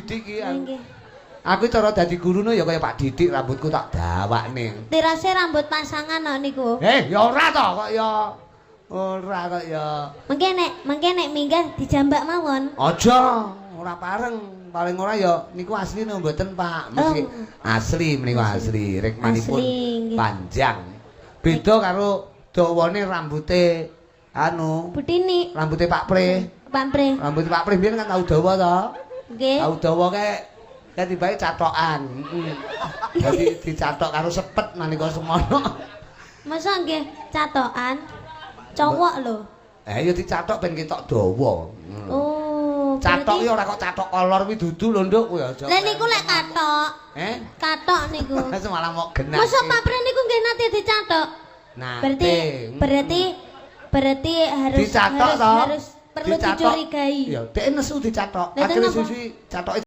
Didik iki. Nggih. Aku cara dadi gurune ya kaya Pak Didik, rambutku tak dawakne. Tirase rambut pasangan kok niku. Eh, ya ora to kok ya. Ora kok ya. Mengke nek minggah dijambak mawon. Aja, ora pareng. Paling ora ya niku asline mboten, Pak. Mesti asli menika asli. Rikmanipun Asli, nggih. panjang. Beda karo dawane rambute anu, Butini, rambute Pak Pre. Pak Pre. Rambute Pak Pre mbiyen kan tau dawa to. Nggih. Tau dawa kae kae tibake catokan. Heeh. Dadi dicatok karo sepet nalika semono. Masa nggih catokan? Cowok lho. Eh ya dicatok ben ketok dawa. Oh, Catok ki ora kok catok kolor kuwi dudu lho, Nduk, kuwi aja. Lah niku lek katok. Eh? Katok niku. Malah mok genah. Masa Pak Pre niku nggih nate dicatok? Nate. Berarti berarti harus Dicatok harus, to? harus perlu Dicatok. dicurigai. Ya, dhek nesu dicatok. Lah, Akhire kenapa? suwi catoke.